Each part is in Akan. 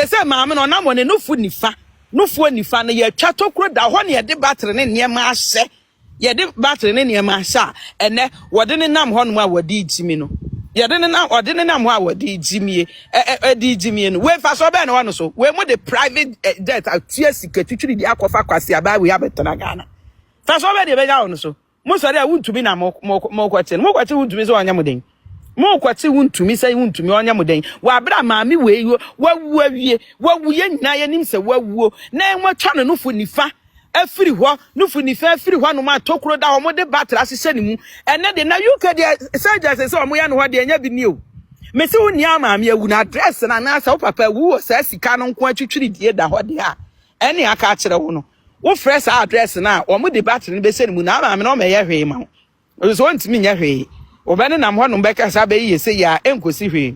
Seesei maame no ɔnam hɔ ne nufu nifa, nufuo nifa no yɛatwa tokuro da hɔ na yɛde battery ne nneɛma ahyɛ. Yɛde battery ne nneɛma ahyɛ a ɛnɛ wɔde ne nam hɔnom a wɔde gyimi no. Yɛde ne nam wɔde ne nam hɔ a wɔde gyimie ɛ ɛ ɛde gyimie no. Wei fa so bɛn na wɔn so. Wei mo de private jet atua sika twitwiri de akɔfa kwasi abaa wei abɛtena Ghana. Fa so bɛn na yɛbɛnya wɔn so. Mo sɔre a wontumi na mo mo mo kɔkye no. Mo kɔkye wontumi sɛ ɔnyɛ mo den. Mo kɔkye wontumi sɛ wontumi ɔnyɛ mo den. Wɔ abere a maame wei wawu awie, wawu yɛn nyinaa yɛnim sɛ wawuo na wɔatwa no nofo nifa afiri hɔ, nofo nifa afiri hɔ nom a tokuro da hɔ, mo de battery ahyehyɛ ne mu. Ɛnɛ de na UK deɛ surgery sɛ sɛ wɔn yɛ no hɔ deɛ ɛnyɛ bi ni o. Mesi wo nua maame awu na address na anaasɛ wo papa awu wɔ saa sika no nko atwitwiri die da hɔ deɛ a ɛne aka akyerɛ wo no. Wofrɛ saa address no a wɔn de battery no bɛhyɛ ne mu na maame no ɔmɛyɛ hwee ma wo. Nso wɔntumi nyɛ hwee. Wɔbɛne nam hɔnom bɛka saa bɛyi yɛ sɛ yɛ a ɛnkosi hwee.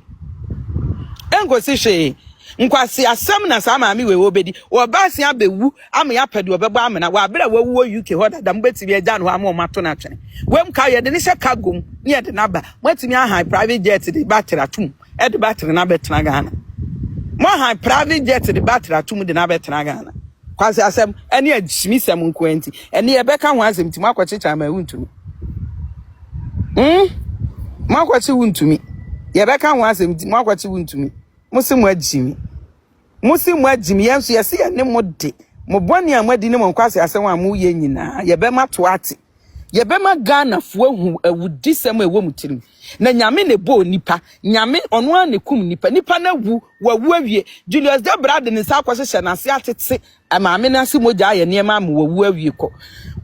Ɛnkosi hwee. Nkwasi asɛm na saa maame wei wɔbɛdi. Wɔba asen abɛwu ama yɛapɛ deɛ ɔbɛbɔ amena. Wɔ abere a wawu wɔ UK hɔ dada mobɛtumi agya no hɔ ama wɔn ato no atwene. Wɔm ka yɛde ne hyɛ cargo mu ne yɛde no aba. Moatumi ahan private jet de battery atom ɛde battery no abɛtena Ghana. Moahan private jet de battery atom de no abɛtena Ghana. Kwasi asɛm ɛne agyimisɛm nko nti ɛne yɛbɛka ho asɛm nti moakɔkyekyɛ ama ɛwu Moakɔkye wo ntumi. Yɛbɛka ho asɛm nti moakɔkye wo ntumi. Mo se mo agyimi. Mo se mo agyimi. Yɛn nso yɛse yɛne mo de. Mo bɔne a moadi ne mo nkwasi asɛm a moyɛ nyinaa yɛbɛma to ate. Yɛbɛma Ghanafoɔ ahu awudisɛm a ɛwɔ mo tirim. Na Nyame na ɛbɔɔ nipa. Nyame ɔno ara na ɛkum nipa. Nipa no awu, wawu awie. Julius Debra de ne nsa akɔhyehyɛ n'ase atete maame no ase mogya ayɛ nneɛma ama wawu awie kɔ.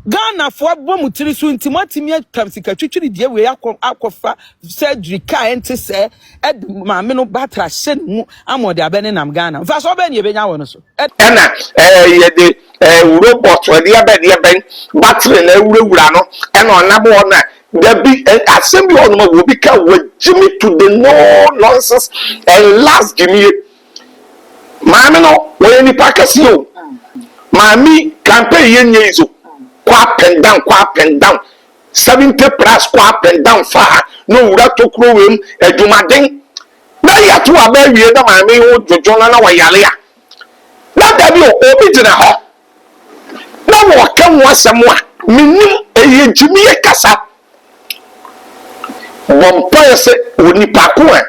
Ghanafoɔ bɔ mo tiri so nti moatumi atwa sika twitwiri deɛ wei akɔ akɔfa surgery kaa ɛnte sɛ ɛde maame no batra hyɛ ne mu ama ɔde abɛ ne nam Ghana. Mfa so ɔbɛn ne yɛbɛnya wɔ no so. Ɛna ɛɛ yɛde ɛɛ robot ɛde abɛn de abɛn battery na ewurawura no ɛna ɔnam hɔ na dabi ɛ asɛm bi wɔ hɔ nom a obi ka wɔ gyimi to the no nonsense and last gyimi maame no wɔyɛ nipa kɛse o. Maame campaign yɛ nye yi so kɔ up and down, kɔ up and down, 70 plus, kɔ up and down fa ha na owura tokuro wem adwumaden na yɛto aba awie na maame ho dwodwo no na wɔyare a na dabi o, obi gyina hɔ na wɔka ho asɛm a menim ɛyɛ gyimie kasa. Bɔ mpaeɛ sɛ onipa ko a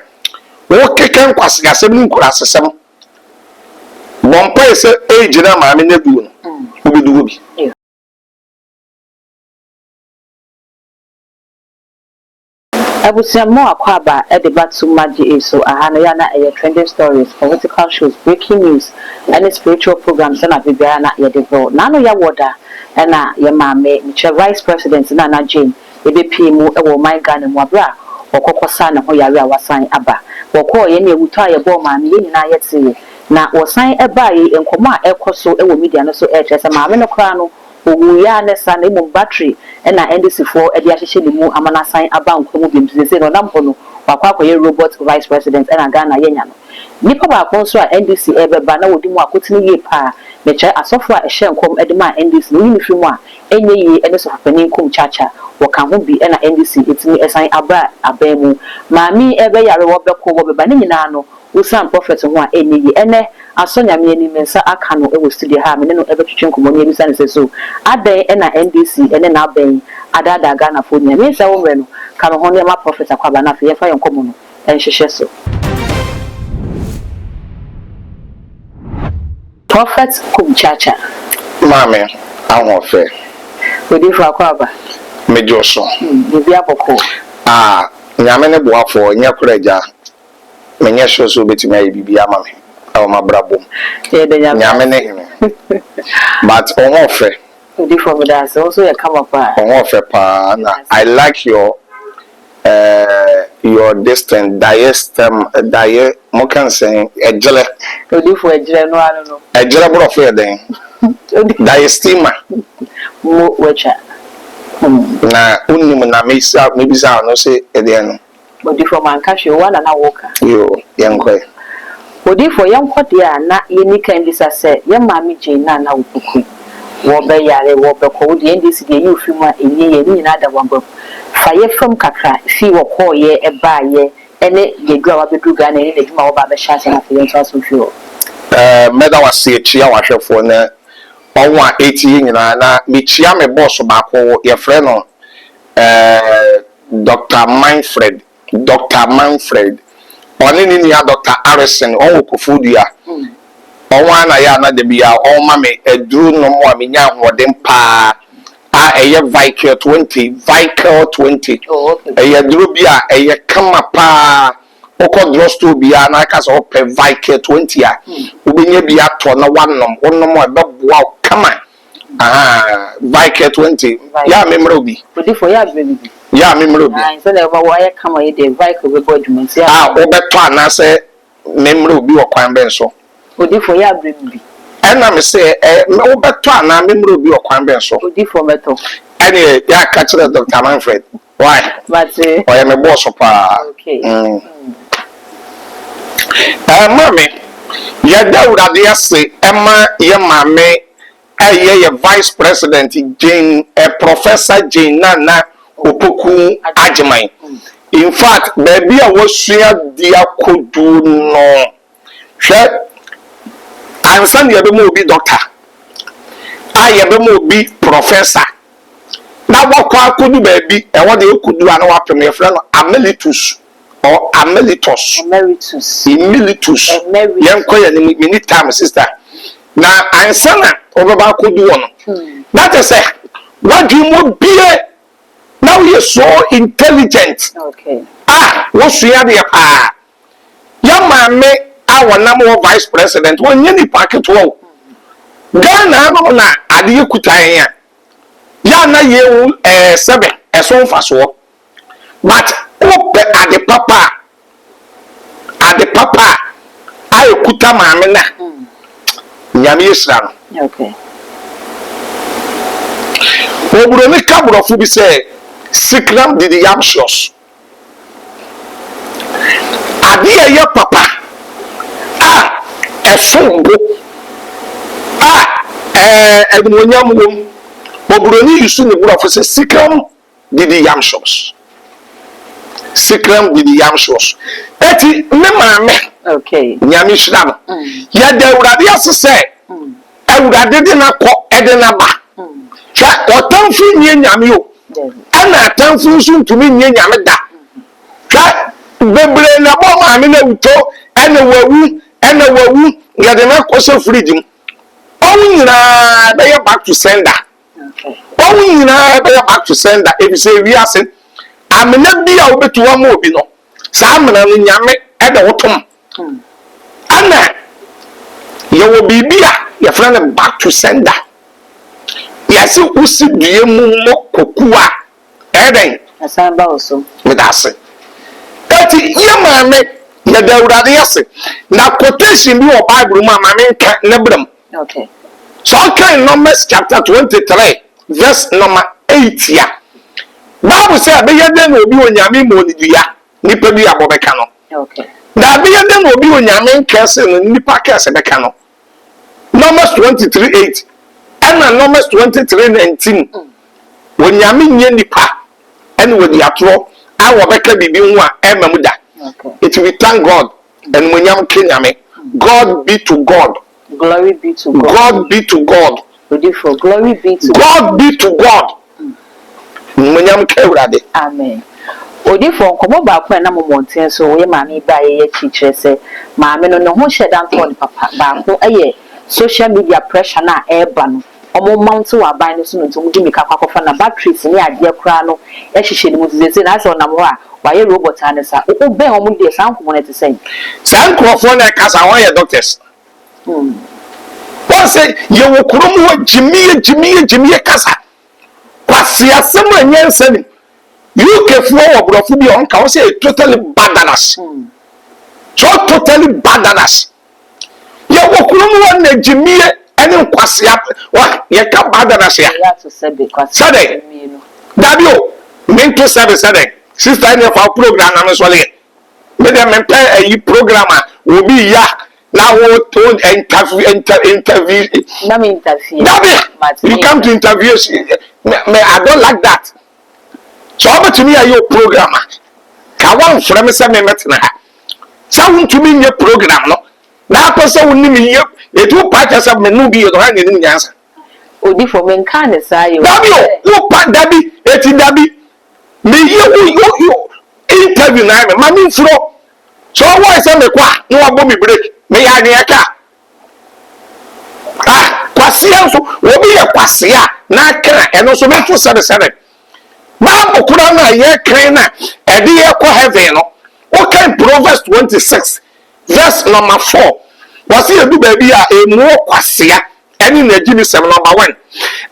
wɔkeka nkwaseasɛm ne nkurasesɛm, bɔ mpaeɛ sɛ ɛgyina maame no aduo no wobɛdu hɔ bi. Abusua, mo akɔ aba de ba to Magye so aha no yɛ na ɛyɛ trending stories, political shows, breaking news ɛne spiritual programs ɛna biribiara na yɛde brɛ n'ano. Yɛ wɔ da ɛna yɛ maame mekyerɛ Vice President Nana Jane ebepie mu ɛwɔ ɔman Ghana mu abere a wɔkɔkɔ sa ne ho yare a wasan aba. Wɔkɔɔ yɛn ne ewutɔ a yɛbɔɔ maame yɛn nyinaa yɛte na wɔsan ɛbaa yi. Nkɔmɔ a ɛkɔ so ɛwɔ media no so ɛkyerɛ sɛ maame no koraa no owuiɛ a ne sa na mmom battery ɛna NDC foɔ ɛde ahyehyɛ ne mu ama n'asan aba nkwa mu biom. Sese no ɔnam hɔ no wakɔ akɔyɛ robot vice president. Ɛna Ghana yɛnya no nipa baako nso a NDC ɛbɛba na wɔdi mu akotene yie paa. Mekyerɛ asɔfo a ɛhyɛ nkɔm ɛde maa NDC na oyi ne firi mu a ɛnyɛ yie ɛne sɔfopanin Kum Kyakya wɔka ho bi. Ɛna NDC etumi ɛsan aba abɛn mu. Maame ɛbɛyare wɔbɛkɔ wɔbɛba ne nyinaa no wosan prophet ho a ɛnyɛ yie. Ɛnɛ asɔ Nyame anim nsa aka no ɛwɔ studio ha a mene no ɛbɛtwetwe nkɔmmɔ ne ebisa ne sɛ so adɛn ɛna NDC ɛne n'abɛn adaadaa Ghanafoɔ nyinaa. Mensa wo mmerɛ no ka me ho nneɛma. Prophet, akwaba no afei yɛmfa yɛn nkɔmmɔ no ɛnhyehyɛ so. Prophet Kum Chacha. Maame ahoɔfɛ. Odifo, akwaba. Megye so. Biribi abɔkɔ. A Nyame ne boafoɔ nyɛ korɔ agya. Menyɛ sure sɛ wobɛtumi ayɛ biribi ama me ɛwɔ m'abrabɔ mu. Yɛda Nyame. Nyame ne hene, but ɔho ɔfɛ. Odifo, meda ase. Wo nso yɛ kama paa. Ɔho ɔfɛ paa na I like your this thing, diastem daye mo ka nsɛn ɛgyerɛ. Odifo, ɛgyerɛ no ano no. Ɛgyerɛ borɔfo yɛ den? Diastema. Mo watwa. Na wonim na mesa mebisa no sɛ ɛdeɛ no. Odifo, manka hwee wo ana na woka. Yo, yɛnkɔɛ. Odifo, yɛnkɔ deɛ a na yɛni kan bisa sɛ yɛn maame Jane na na Opoku wɔbɛyare wɔbɛkɔ wo deɛ NDC deɛ yi ofiri mu a ɛnyɛ yɛ ne nyinaa da waba mu. Fa yɛ fam kakra fii wɔkɔɔyɛ ɛbaayɛ ɛne deɛ duru a wabɛduru Ghana ɛne n'adwuma a wɔba abɛhyɛ ase no. Afei yɛnto aso mfiri hɔ. Eh, mɛda wo ase akyia w'ahwɛfoɔ ne wɔn a ɛretie nyinaa. Na mekyia me bɔɔso baako, yɛfrɛ no eh, Doctor Manfred, Doctor Manfred. Ɔne ne nua Doctor Arison, wɔn wɔ Koforidua. Wɔn ara na yɛ a na da biara wɔma me aduro nom a menya ahoɔden paa a ɛyɛ Vicare 20, Vicare 20. Oh, okay. Ɛyɛ aduro bi a ɛyɛ kama paa. Wokɔ drugstore biara na aka sɛ wopɛ Vicare 20 a, wobɛnya bi atɔ na woanom. Wonom a ɛbɛboa wo kama. Ahaa, Vicare 20. Yɛ a memmrɛ wo bi. Odifoɔ, yɛ a brɛ me bi. Yɛ a memmrɛ wo bi. Ae, sɛdeɛ wobɛwɔ ayɛ kama yi deɛ, Vicare bɛbɔ adwuma nti yɛ a A brɛ me bi. wobɛtɔ anaasɛ memmrɛ wo bi wɔ kwan bɛn so? Odifoɔ, yɛ a brɛ me bi. Ɛna mese, ɛ, wobɛtɔ anaa memmrɛ wo bi wɔ kwan bɛn so? Odifoɔ, mɛtɔ. Ɛneɛ, yɛ a ka kyerɛ Doctor Manfred. Why? Mate. Ɔyɛ me boss paa. Okay. Mm. Eh, maame, yɛda Awurade ase ɛma yɛ maame ɛyɛ yɛ vice president Jane, eh, Professor Jane Nana Opoku Agyeman. In fact, baabi a wasua di akodu no, hwɛ, ansa na yɛbɛma obi doctor, a yɛbɛma obi professor, na wakɔ akɔdu baabi, ɛhɔ deɛ ɔkɔdu a na wapem, yɛfrɛ no amelitus or amelitus. Emeritus. Emilitus. Emeritus. Yɛnkɔ yɛn anim, menni time sister. Na ansa na wobɛba akɔdu hɔ no, na kyerɛ sɛ w'adwene mu abue na woyɛ so intelligent Okay. a wosua adeɛ paa. Yɛn maame a wɔnam wɔ vice president, wɔnyɛ nipa ketewa o. Ghana ano na adeɛ kuta yɛn a, yɛ a na yɛhu ɛɛ sɛbɛ ɛso mfasoɔ. But wopɛ ade papa a, ade papa a a ɛkuta maame no a, Nyame ahyira no. Okay. Oburoni ka borɔfo bi sɛ, Sikram didi yamsios. Ade a ɛyɛ papa a ɛsom bo a ɛɛ animuonyam wom. Oburoni yi so ne borɔfo sɛ sikram didi yam shops. Sikram didi yam shops. Eti me maame, Okay. Nyame hyira no. Yɛda Awurade ase sɛ Awurade de no akɔ de no aba. Hwɛ, ɔtamfo nyɛ Nyame o, ɛna atamfo nso ntumi nyɛ Nyame da. Hwɛ, bebree na ɛbɔ maame no awuto, ɛna wawu, ɛna wawu, yɛde no akɔhyɛ fridge mu. Wɔn nyinaa bɛyɛ back to sender. Wɔn nyinaa bɛyɛ back to sender, efisɛ wiase amena bi a wobɛtu ama obi no, saa amena no Nyame ɛde wo tom. Ɛna yɛwɔ biribi a yɛfrɛ no back to sender. Yɛse wosi dua mu mmɔ koku a, ɛyɛ dɛn? Ɛsan ba wo so. Meda ase. Eti yɛ maame, yɛda Awurade ase. Na quotation bi wɔ Bible mu a ma menka ne berɛ mu. Okay. Sɛ ɔkan Numbers chapter 23 verse number 8 a, Bible sɛ ɛbɛyɛ dɛn na obi Onyame ma onidua, nipa duabɔ bɛka no. Okay. Na ɛbɛyɛ dɛn na obi Onyame nkɛse no, nipa kɛse bɛka no. Numbers 23 8 ɛna Numbers 23 19. Onyame nyɛ nipa ɛna wɔdi atorɔ a wɔbɛka biribi ho a ɛmma mu da. Okay. Eti we thank God. Animuonyam ke Nyame. God be to God. Glory be to God. God be to God. Odifo, glory be to God be to God. Animuonyam ke Awurade. Amen. Odifo, nkɔmmɔ baako a ɛnam mmɔnten so woyɛ maame yi baa yɛyɛ akyi kyerɛ sɛ maame no ne ho hyɛ da ntɔɔ ne papa. Baako yɛ social media pressure no a ɛreba no. Ɔmo mount wɔ aban no so no nti ɔmo de mmirika kɔ akɔfa na batteries ne adeɛ koraa no hyehyɛ ne mu nti seesei no ayɛ sɛ ɔnam hɔ a wayɛ robot ara ne saa. Wo bɛn ɔmo deɛ saa nkɔmmɔ no ɛte sɛn? Saa nkurɔfoɔ no ɛkasa wɔn yɛ doctors. Wɔn sɛ yɛwɔ kurom hɔ gyimie gyimie gyimie kasa. Kwasi asɛm a nyansa nim. UK foɔ wɔ borɔfo bi a ɔnka wɔn sɛ yɛ totally bananas. So totally bananas. Yɛwɔ kurom hɔ na gyimie ɛne nkwasea wa yɛka bananas a. Yɛ ato sɛbe kwasi Sɛdɛn? mmienu. Dabi o, mento sɛbe sɛdɛn. Sister ɛne fa program na me nsɔle yɛ. Me deɛ mempɛ ayi program a obi ya na wo wo interview interview. Na me interfere. Dabi, Mate you come to interview me, me I don't like that. Sɛ wobɛtumi ayɛ o program a, ka wɔmfrɛ me sɛ me mɛtena ha. Sɛ wontumi nyɛ program no, Na apɛ sɛ wo ne me yɛ, eti wo pa kyerɛ sɛ me ne wo bi yɛ no, hwan na ɛnim nyansa? Odifo, menkaa no saa yi o. Dabi o, wo pa, dabi, eti dabi, me yɛ wo, wo, wo, interview na ayɛ me, ma me nfuro. Sɛ ɔwɔ sɛ mekɔ a, na wabɔ me break, meyɛ anwea kaa. Ah, kwasea nso, obi yɛ kwasea na aka a, ɛno nso mɛto sɛbesɛbe. Bible koraa no a yɛkan no a ɛde yɛkɔ heaven no, wokan Proverbs 26 verse number 4, wɔse yɛdu baabi a ɛmu kwasea ɛne n'agyimisɛm number 1.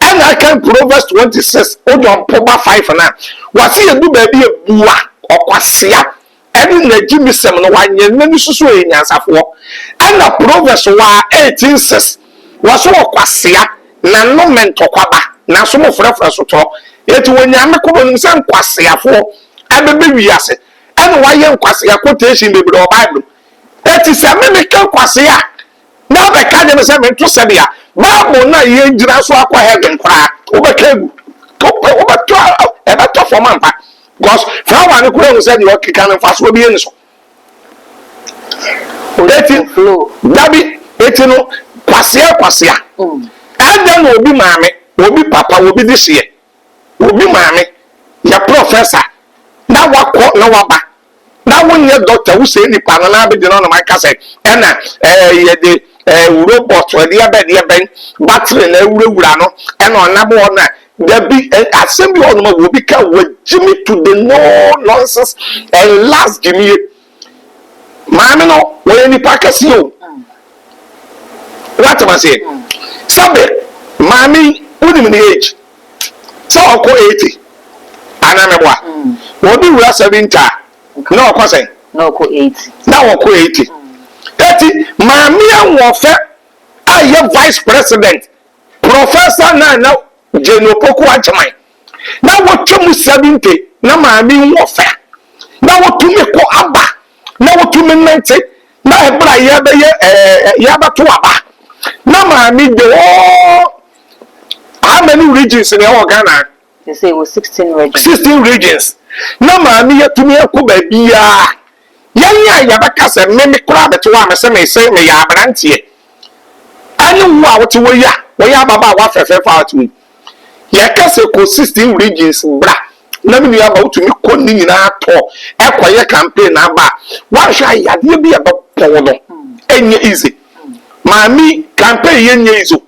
Ɛna akan Proverbs 26, wodɔ mpo ba 5 no a, wɔse yɛdu baabi a bua ɔkwasea ɛne n'agyimisɛm no, wanyɛ n'ani so so ɔyɛ nyansafoɔ. Ɛna Proverbs waa 18:6, wɔso ɔkwasea n'ano ntɔkwaba n'aso mo frɛfrɛ sotorɔ. Eti Onyame kɔ onim sɛ nkwaseafoɔ ɛbɛbɛ wiase, ɛna wayɛ nkwasea quotation bebree wɔ Bible. Eti sɛ me meka nkwasea na abɛka gye me sɛ mento sɛdeɛ Bible na yɛn gyina so akɔ heaven koraa, wobɛka egu, wobɛtɔ, ɛbɛtɔ fam ampa, because flower no koraa hu sɛ deɛ ɔkeka no mfasoɔ bi yɛ ne so. Eti dabi, eti no kwasea kwasea ɛdɛ na obi maame, obi papa, obi de seɛ, obi maame yɛ professor na wakɔ na waba na wonyɛ doctor, wosɛ nipa no na abɛgyina ɔnom aka sɛ ɛna yɛde robot ɛdeɛ bɛn deɛ bɛn battery na awurawura no ɛna ɔnam hɔ na dabi. Asɛm bi wɔ hɔnom a obi ka wagyimi to the no nonsense and last gyimie. Maame no wɔyɛ nipa kɛseɛ o, watem aseɛ sɛbe maame wonim ne age sɛ ɔkɔ 80 anaa mɛboa obi wura 70 a na ɔkɔ sɛn? Na ɔkɔ 80. Na ɔkɔ 80. Eti maame ahoɔfɛ a yɛ vice president, Professor Nana Jane Opoku Agyemang, na wɔtwa mu 70, na maame ahoɔfɛ na wɔtumi kɔ aba na wɔtumi nante, na ɛberɛ a yɛbɛyɛ yɛbɛto aba na maame de all, how many regions na ɛwɔ Ghana? They say it was 16 regions. 16 regions na maame yɛtumi akɔ baabiara. Yɛn a yɛbɛka sɛ meme koraa bɛte hɔ a mesɛ mesɛ meyɛ aberanteɛ, ɛne wo a wote wɔ yi a wɔyɛ ababaawa fɛfɛɛfɛ a wote wɔ yi, yɛka sɛ kɔ 16 regions bra na me nua ba wotumi kɔ ne nyinaa tɔ ɛkɔyɛ campaign aba a, woahwɛ a yadeɛ bi a ɛbɛpɔ wo no ɛnyɛ easy. Maame campaign yɛ nyɛ easy o.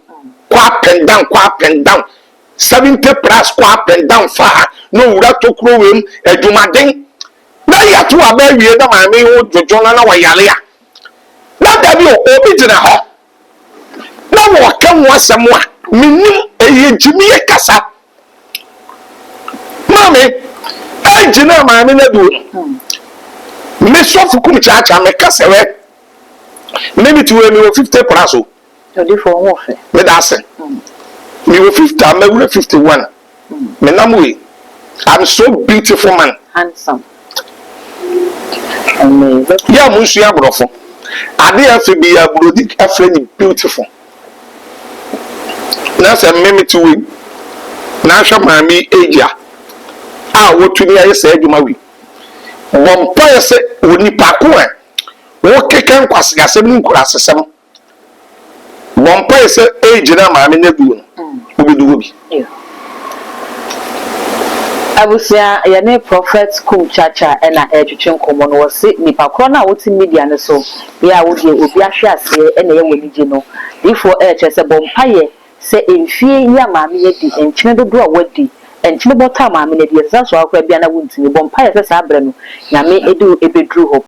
Kɔ up and down, kɔ up and down, 70 plus, kɔ up and down, fa ha na owura tokuro wei mu, adwumaden na yɛto aba awie na maame yi ho dwodwo no na wɔyare a, na dabi o, obi gyina hɔ na wɔka ho asɛm a menim ɛyɛ gyimie kasa. Maame ɛgyina maame no aduo no, me sɔfo kum kyaakyaa meka sɛ wɛ me mete wei, mewɔ 50 plus o. Odifo ho fɛ. Meda ase. Mewɔ 50 a mawura 51, menam wei, I'm so beautiful man. Handsome. Ɛnɛ yɛ a monsua aborɔfo ade a afɛ bi a buroni afrɛ ne beautiful, na sɛ me mete wei na ahwɛ maame age a wɔtumi ayɛ saa adwuma wei, bɔ mpaeɛ sɛ onipa ko a wɔkeka nkwaseasɛm ne nkuraasesɛm, bɔ mpaeɛ sɛ age no a maame no aduo no, wobɛdu hɔ bi. Abusua, yɛne Prophet Kum Chacha ɛna ɛretwetwe nkɔmmɔ no. Wɔse nipa korɔ no a wote media no so yɛ a wodeɛ obi ahwe aseɛ ɛna ɛyɛ wɔ anigye no, diifoɔ ɛrekyerɛ sɛ bɔ mpayɛ sɛ mfie yi a maame adi, nkyene dodoɔ a wadi, nkyene bɔtɔ a maame no adi, yɛsesa so akora bia na wontumi. Bɔ mpayɛ sɛ saa berɛ no Nyame ɛde wo ɛbɛduru hɔ.